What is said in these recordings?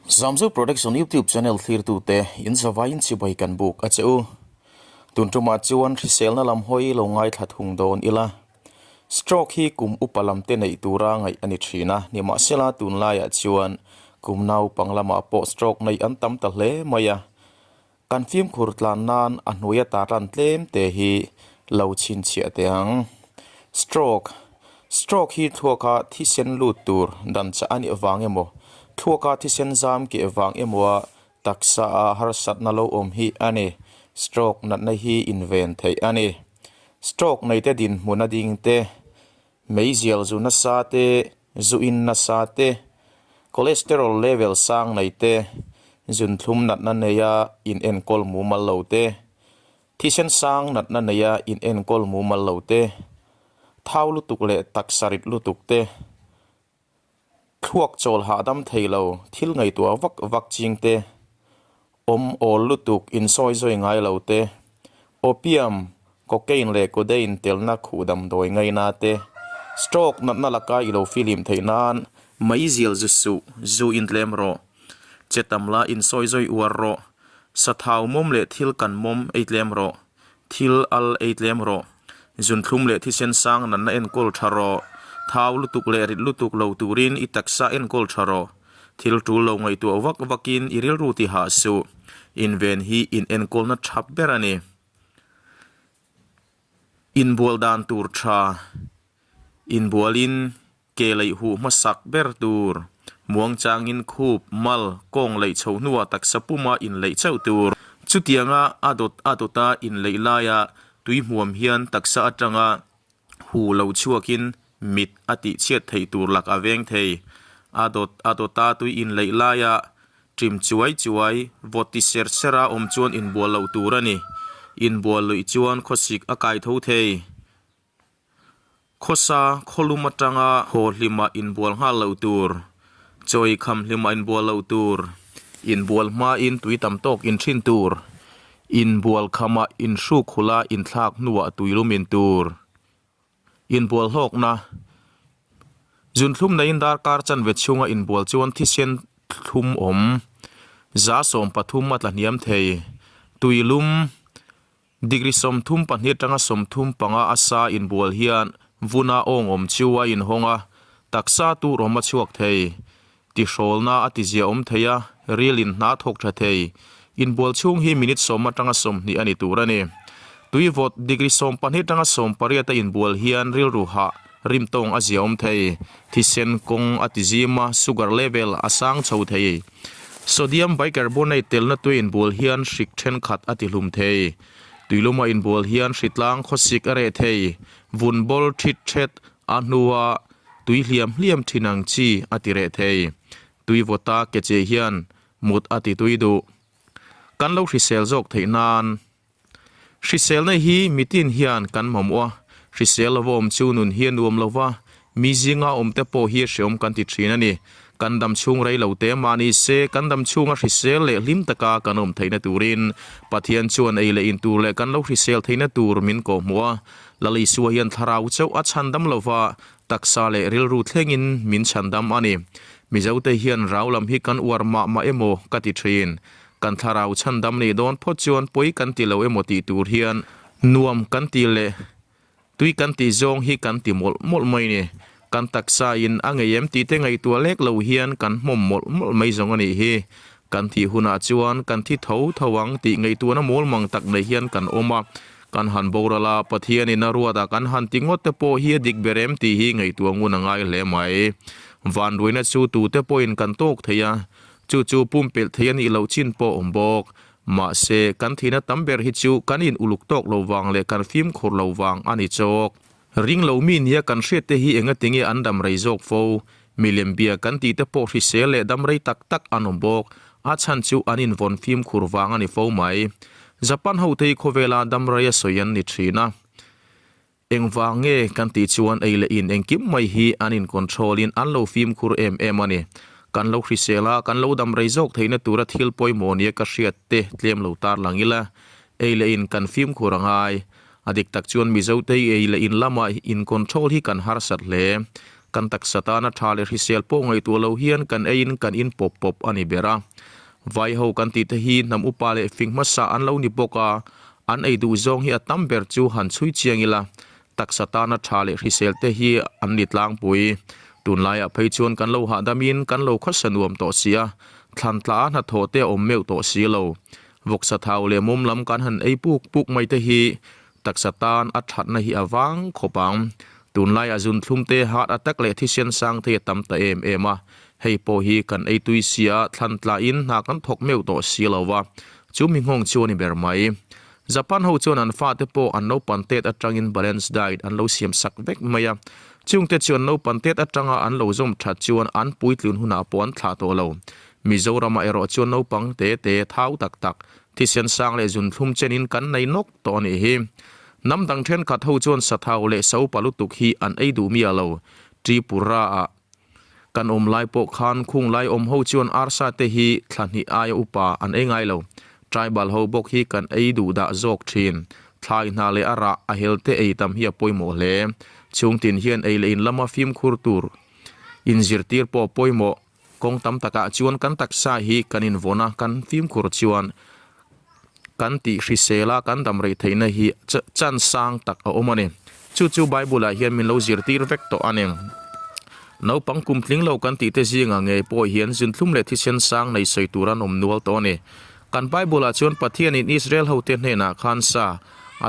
Zamzo Production YouTube channel thlirtute in zavaiin chibai kan buk a che u. Tun tumah chuan hriselna lam hawi lo ngaithla thung dawn ila. Stroke hi kum upa lam te neih tura ngaih a ni thin a, nimahsela tunlaiah chuan kum naupang lamah pawh stroke neih an tam ta hle mai a. Kan fimkhur tlan nan a hnuaia tarlan tlem te hi lo chhinchhiah teh ang. Stroke, Stroke hi thluaka thisen lut tur dan chah a nih vang emaw, thluaka thisen zam keh vang emawa taksa a harsatna lo awm hi a ni. Stroke natna hi inven theih a ni. Stroke neite dinhmun a ding te, Meizial zu nasa te, zu in nasa te, cholesterol level sang nei te, zunthlum natna neia in enkawl mumal lo te, thisen sang natna neia in enkawl mumal lo te, thau lutuk leh taksa rit lutuk te, thluak chawl hahdam thei lo, thil ngaihtuah vak vak ching te, awm awl lutuk insawi zawi ngai lo te, opium, cocaine leh codeine telna khuh damdawi ngaina te, stroke natna laka i lo filim theih nan meizial zu suh, zu intlem rawh, che tam la insawi zawi uar rawh, sathau mawm leh thil kan mawm ei tlem rawh, thil al ei tlem rawh, zunthlum leh thisen sang natna enkawl tha rawh, thau lutuk leh rit lutuk lo turin i taksa enkawl tha rawh. Thil tul lo ngaihtuah vak vakin i rilru ti hah suh. Inven hi inenkawlna tha ber a ni. Inbual dan tur tha. Inbualin ke leih huh hmasak ber tur. Muangchangin khup, mal, kawng leih chho hnuah taksa puma inleih chauh tur. Chutianga a dawt a dawta inleih laia tui hmuam hian taksa atanga Hu lo chhuakin mit a tih chhiat theih tur lak a veng thei. A dawt a dawta tui inleih laia ṭim chuai chuai, vawt ti ser sera awm chuan inbual loh tur a ni. Inbual luih chuan khawsik a kai tho thei. Khawsa khawlum atanga haw hlimah inbual nghal loh tur. Chawi kham hlimah inbual loh tur. Inbual hmain tui tam tawk inṭhin tur. Inbual khamah inhruk hula inthlak hnuah tuilum in tur. Inbual hlawkna, Zunthlum neiin darkar chanve chhunga inbual chuan thisen thlum awm 130 a tla hniam thei. Tuilum, Degree 32 atanga 35 a sa inbual hian vuna awng awm chu a inhawng a, taksa tur awm a chhuak thei. Tihrawlna a tizia awm thei a, ril in hna thawk tha thei. Inbual chhung hi minute 10 atanga 20 a ni tur a ni. Tui vawt degree 12 atanga 18 a inbual hian rilru hah rim tawng a zia awm thei. Thisen kawng a tizim a, sugar level a sang chho thei. Sodium bicarbonate telna tui inbual hian hrik thenkhat a tihlum thei. Tuiluma inbual hian hritlang khawsik a reh thei. Vun bawl thit thet a hnua Tui hliam hliam thin ang chi a ti reh thei. Tui vawta ke che hian mut a ti tui duh. Kan lo hrisel zawk theih nan. Hriselna hi mitin hian kan mamawh a, hrisel lova awm chu nun hi a nuam lo va, mi zinga awm te pawh hi hreawm kan ti thin a ni. Kan dam chhung rei lo te mah ni se, kan dam chhunga hrisel leh hlim taka kan awm theihna turin Pathian chuan ei leh in tur leh kan lo hrisel theihna tur min kawhhmuh a. Lal Isua hian thlarau chauh a chhandam lova, taksa leh rilru thlengin min chhandam a ni. Mizote hian rau lam hi kan uar mah mah emaw ka ti thin. Kan thlarau chhandam nih dawn phawt chuan pawi kan ti lo emaw tih tur hian nuam kan ti leh tui kan tih zawng hi kan ti mawlh mawlh mai ni. Kan taksa in a ngei em tih te ngaihtuah lek lo hian kan hmawm mawlh mawlh mai zawng a nih hi. Kan thih hunah chuan kan thi tho tho ang tih ngaihtuahna mawl mang tak nei hian kan awm a. Kan han boral a, Pathianin a ruat a, kan han ti ngawt te pawh hi a dik ber em tih hi ngaihtuah ngun a ngai hle mai. Vanruaina chu tute pawhin kan tawk thei a, chu chu pumpelh thei a nih loh chin pawh awm bawk. Mahse, kan thihna tam ber hi chu kan in uluk tawk lo vang leh kan fimkhur lo vang a ni chawk. Ring lo mi nia kan hriat te hi enga tinge an dam rei zawk fo? Milem bia kan tih te pawh hrisel leh dam rei tak tak an awm bawk. A chhan chu an invawn fimkhur vang a ni fo mai. Japan ho te hi khawvela dam rei a sawi an ni thin a. Engvang nge kan tih chuan ei leh in engkim mai hi an in control in an lo fimkhur em em a ni. Kan lo hrisel a, kan lo dam rei zawk theihna tura thil pawimawh nia ka hriat te tlem lo tarlang ila, ei leh in kan fimkhur a ngai. A dik tak chuan Mizote ei leh in lama in control hi kan harsat hle. Kan taksa tana tha leh hrisel pawh ngaihtuah lo hian kan eiin kan in pawp pawp a ni ber a. Vai ho kan tih te hi hnam upa leh fing hmasa an lo ni bawk a, an ei duh zawng hi a tam ber chu han chhui chiang ila, taksa tana tha leh hrisel te hi an ni tlangpui. Tunlaiah phei chuan kan lo hahdamin kan lo khawsa nuam tawh si a, thlan tla a hnathawh te a awm meuh tawh si lo. Vawksa thau leh mum lam kan han ei puk puk mai te hi Taksa tan a thatna hi a vang khawp ang. Tunlaiah zunthlum te, heart attack leh thisen sang te hi a tam ta em em a. Hei pawh hi kan ei tui sia, thlan tlahin hna kan thawk meuh tawh si lo va, chu mi nghawng chu a ni ber mai. Japan ho chuan an fate pawh an naupan tet atangin balance diet an lo siam sak vek mai a. Chungte chu an naupan tet atanga an lo zawm that chuan an puitlun hunah pawh an thlah tawh lo. Mizoramah erawh chuan naupang te te thau tak tak, thisen sang leh zunthlum chenin kan nei nawk tawh a nih hi. Hnam dang thenkhat ho chuan sathau leh saupa lutuk hi an ei duh miah lo. Tripura ah kan awm lai pawh khan khung lai awm ho chuan arsa te hi thla hnih aia upa an ei ngai lo. Tribal ho bawk hi kan ei duh dah zawk thin. Thlai hna leh a rah a hel te ei tam hi a pawimawh hle. Chhungtin hian ei leh in lama fimkhur tur inzirtir pawh a pawimawh. Kawng tam takah chuan kan taksa hi kan invawn a, kan fimkhur chuan kan tih hrisel a, kan dam rei theihna hi chan sang tak a awm a ni. Chu chu Bible-ah hian min lo zirtir vek tawh a ni. Naupang kum tling lo kan tihte zingah ngei pawh hian zunthlum leh thisen sang nei sawi tur an awm nual tawh a ni. Kan Bible-ah chuan Pathianin Israel hote hnenah khan sa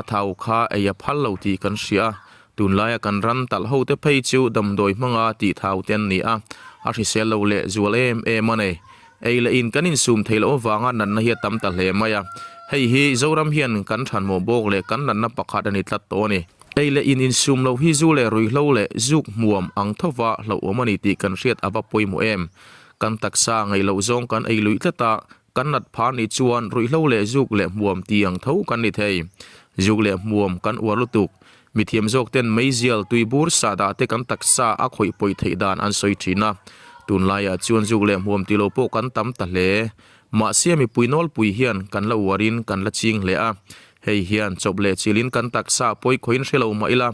a thau kha ei a phal lo tih kan hria a, Tunlaia kan ram talh hote phei chu damdawi hmanga tih thau te an ni a, a hrisel lo leh zual em em a nei. Ei leh in kan insum theih loh avanga natna hi a tam ta hle mai a, hei hi Zoram hian kan thanmawh bawk leh kan natna pakhat a ni tlat tawh a ni. Ei leh in insum loh hi zu leh ruihhlo leh zuk hmuam ang thova hlauhawm a ni tih kan hriat a va pawimawh em. Kan taksa ngaih loh zawng kan ei luih tlat a, Kan nat phah nih chuan ruihhlo leh zuk leh hmuam ti ang tho kan ni thei. Zuk leh hmuam kan uar lutuk. Mithiam zawk ten meizial tui bur sah dah te kan taksa a khawih pawi theih dan an sawi thin a. Tunlaiah chuan zuk leh hmuam ti lo pawh kan tam ta hle. Mahse mipui nawlpui hian kan la uarin kan la ching hle a. Hei hian chawp leh chilhin kan taksa pawi khawiin hre lo mah ila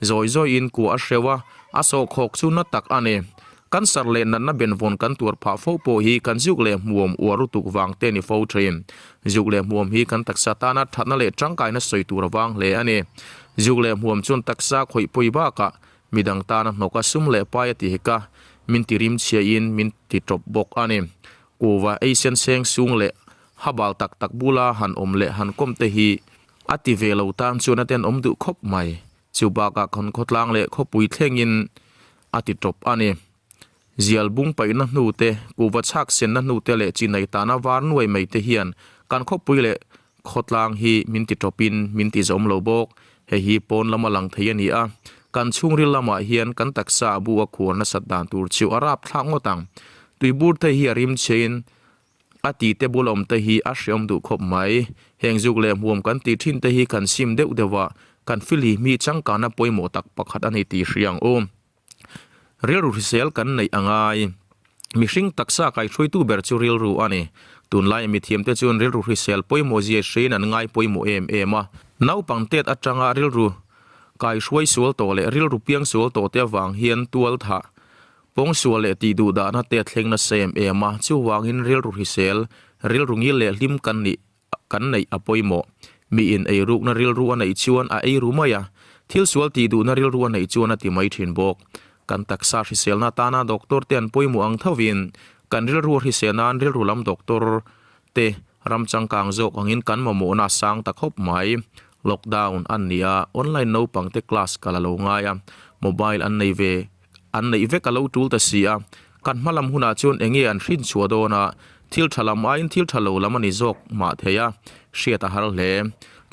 zawi zawiin kua a hreuh a, a sawhkhawk chu na tak a ni. Cancer leh natna benvawn kan tuar phah fo pawh hi kan zuk leh hmuam uar lutuk vang te a ni fo thin. Zuk leh hmuam hi kan taksa tana thatna leh tangkaina sawi tur a vang hle a ni. Zuk leh hmuam chuan taksa khawih pawi bakah midang tana hnawka sum leh pai a ti hek a, min ti rimchhiain min ti tawp bawk a ni. Kuva ei sen seng sung leh habal tak tak bula han awm leh han kawm te hi a ti ve lo tan chuan a tenawm duh khawp mai. Chu bakah khawn khawtlang leh khawpui thlengin a ti tawp a ni. Zial bung paihna hnu te, kuhva chhak senna hnu te leh chinai tana var nuai mai te hian kan khawpui leh khawtlang hi min ti tawpin min ti zawm lo bawk. Hei hi pawn lama lang thei a ni a, kan chhungril lamah hian kan taksa a bu a khuar nasat dan tur chu a rap thlak ngawt ang. Tuibur te hi a rimchhein A ti te bul awm te hi a hreawm duh khawp mai. Heng zuk leh hmuam kan tih thin te hi kan sim deuh deuh a, kan fili mi changkana pawimawh tak pakhat a ni tih hria ang u. Rilru hrisel kan neih a ngai. Mihring taksa kaihruaitu ber chu rilru a ni. Tunlaia mithiam te chuan rilru hrisel pawimawh zia hrein an ngai pawimawh em em a. Naupang tet atanga rilru kaihruai sual tawh leh rilru piang sual tawh te avang hian tual thah Pawngsual leh tih duh dahna te a thleng nasa em em a, chuvangin rilru hrisel, rilru ngil leh hlim kan nih kan neih a pawimawh. Miin eirukna rilru a neih chuan a eiru mai a, thil sual tih duhna rilru a neih chuan a ti mai thin bawk. Kan taksa hriselna atana doctor te an pawimawh ang thovin, kan rilru a hrisel nan rilru lam doctor te ram changkang zawk angin kan mamawhna a sang ta khawp mai. Lockdown an ni a, online naupang te class kal a lo ngai a, mobile an nei ve An neih vek a lo tul ta si a, kan hma lam hunah chuan eng nge an hrin chhuah dawn a, thil tha lam aiin thil tha lo lam a ni zawk mah thei a, hriat a har hle.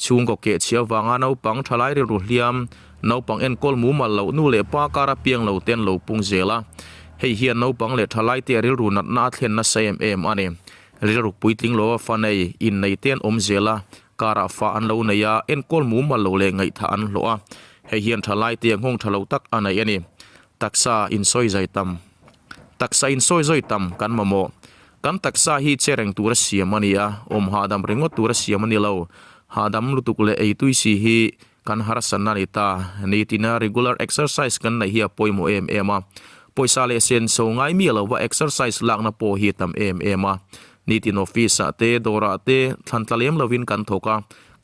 Chhungkaw keh chhia avanga naupang tha lai rilru hliam, naupang enkawl mumal loh nu leh pa kara piang lo te an lo pung zel a, hei hian naupang leh tha lai te a rilru natna a thlen nasa em em a ni. Rilru puitling lo a fa nei, innei te an awm zel a, Karah fa an lo nei a, enkawl mumal lo leh ngaihthah an hlawh a, hei hian thalai te nghawng tha lo tak a nei a ni. Taksa insawi zai tam Taksa insawi zawi tam kan mamawh. Kan taksa hi che reng tura siam a ni a, awm hahdam ringawt tura siam a ni lo. Hahdam lutuk leh ei tui si hi. kan harsatna a ni ta. Nitina regular exercise kan neih hi a pawimawh em em a. Pawisa leh senso ngai miah lova exercise lakna pawh hi a tam em em a. Nitin office ah te, dawrah te thlan tla lem lovin kan thawk a,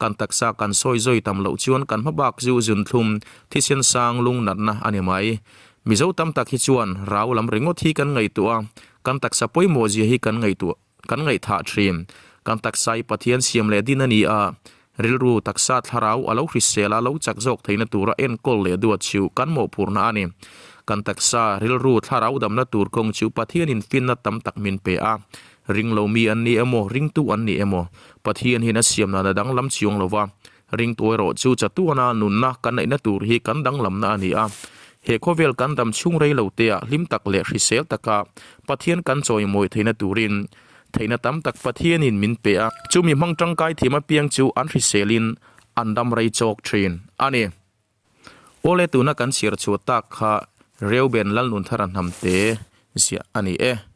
kan taksa kan sawi zawi tam loh chuan kan hmabak zu zunthlum thisen sang lung natna a ni mai. Mizo tam tak hi chuan rau lam ringawt hi kan ngaihtuah a, kan taksa pawimawh zia hi kan ngaihtuah kan ngaihthah thin. Kan taksa hi Pathian siam leh din a ni a, rilru taksa thlarau a lo hrisel a, lo chak zawk theihna tura enkawl leh duat chu kan mawhphurhna a ni. Kan taksa, rilru, thlarau damna tur kawng chu Pathianin finna tam tak min pe a. Ring lo mi an ni emaw, ringtu an ni emaw, Pathian hian a siam nana danglam chiang lo va, ringtu erawh chu chatuana nunna kan neihna tur hi kan danglamna a ni a. He khawvel kan dam chhung rei lo teah hlim tak leh hrisel taka Pathian kan chawimawi theihna turin theihna tam tak Pathianin min pe a. Chumi hmang tangkai thiam apiang chu an hriselin an dam rei chawk thin a ni. Awle tuna kan chhiar chhuah tak kha Reuben Lalnunthara hnamte ziah a ni e.